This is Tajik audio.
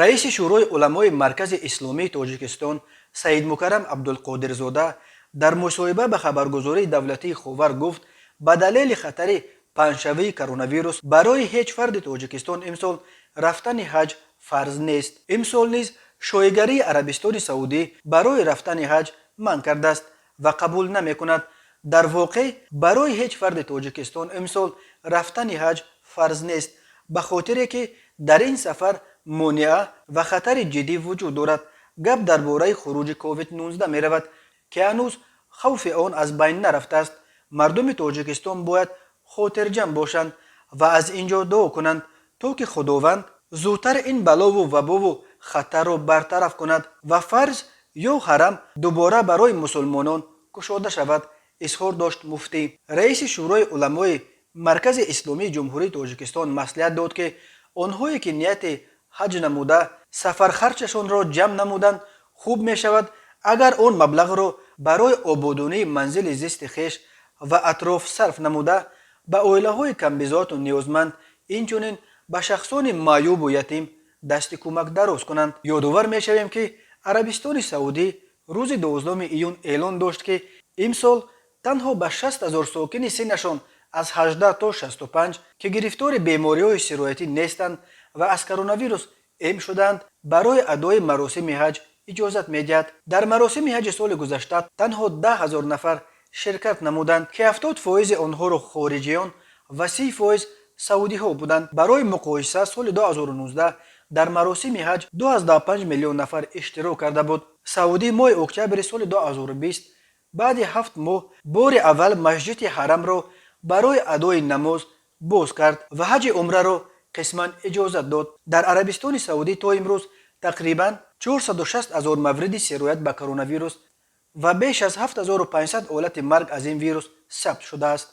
Раиси Шӯрои уламои Маркази исломии Тоҷикистон Саидмукаррам Абдулқодирзода дар мусоҳиба ба хабаргузории давлатии Ховар гуфт, ба далели хатари паҳншавии коронавирус барои ҳеҷ фарди Тоҷикистон имсол рафтани ҳаҷ фарз нест. Имсол низ Шоҳигарии Арабистони Саудӣ барои рафтани ҳаҷ манъ кардааст ва қабул намекунад. Дар воқеъ, барои ҳеҷ фарди Тоҷикистон имсол рафтани ҳаҷ фарз нест, ба хотире ки дар ин сафар монеа ва хатари ҷиддӣ вуҷуд дорад. Гап дар бораи хуруҷи COVID-19 меравад, ки ҳанӯз хавфи он аз байн нарафтааст. Мардуми Тоҷикистон бояд хотирҷамъ бошанд ва аз ин ҷо дуо кунанд, то ки Худованд зудтар ин балову вабову хатарро бартараф кунад ва фарз ё ҳарам дубора барои мусулмонон кушода шавад, изҳор дошт муфтӣ. Раиси Шӯрои уламои Маркази исломии Ҷумҳурии Тоҷикистон маслиҳат дод, ки онҳое ки нияти ҳаҷ намуда, сафархарчашонро ҷамъ намуданд, хуб мешавад, агар он маблағро барои ободонии манзили зисти хеш ва атроф сарф намуда, ба оилаҳои камбизоату ниёзманд, инчунин ба шахсони маъюбу ятим дасти кӯмак дароз кунанд. Ёдовар мешавем, ки Арабистони Саудӣ рӯзи 12 июн эълон дошт, ки имсол танҳо ба 60 000 сокини синнашон аз 18 то 65, ки гирифтори бемориҳои сироятӣ нестанд ва аз коронавирус эм шудаанд, барои адои маросими ҳаҷ иҷозат медиҳад. Дар маросими ҳаҷи соли гузашта танҳо 10 000 нафар ширкат намуданд, ки 70 фоизи онҳоро хориҷиён ва 30 фоиз саудиҳо буданд. Барои муқоиса, соли 2019 дар маросими ҳаҷ 25 миллион нафар иштирок карда буд. Саудӣ моҳи октябри соли 2020 баъди 7 моҳ бори аввал Масҷиди Ҳарамро барои адои намоз боз кард ва ҳаҷи умраро қисман иҷозат дод. Дар Арабистони Саудӣ то имрӯз тақрибан 460 ҳазор мавриди сироят ба коронавирус ва беш аз 7500 ҳолати марг аз ин вирус сабт шудааст.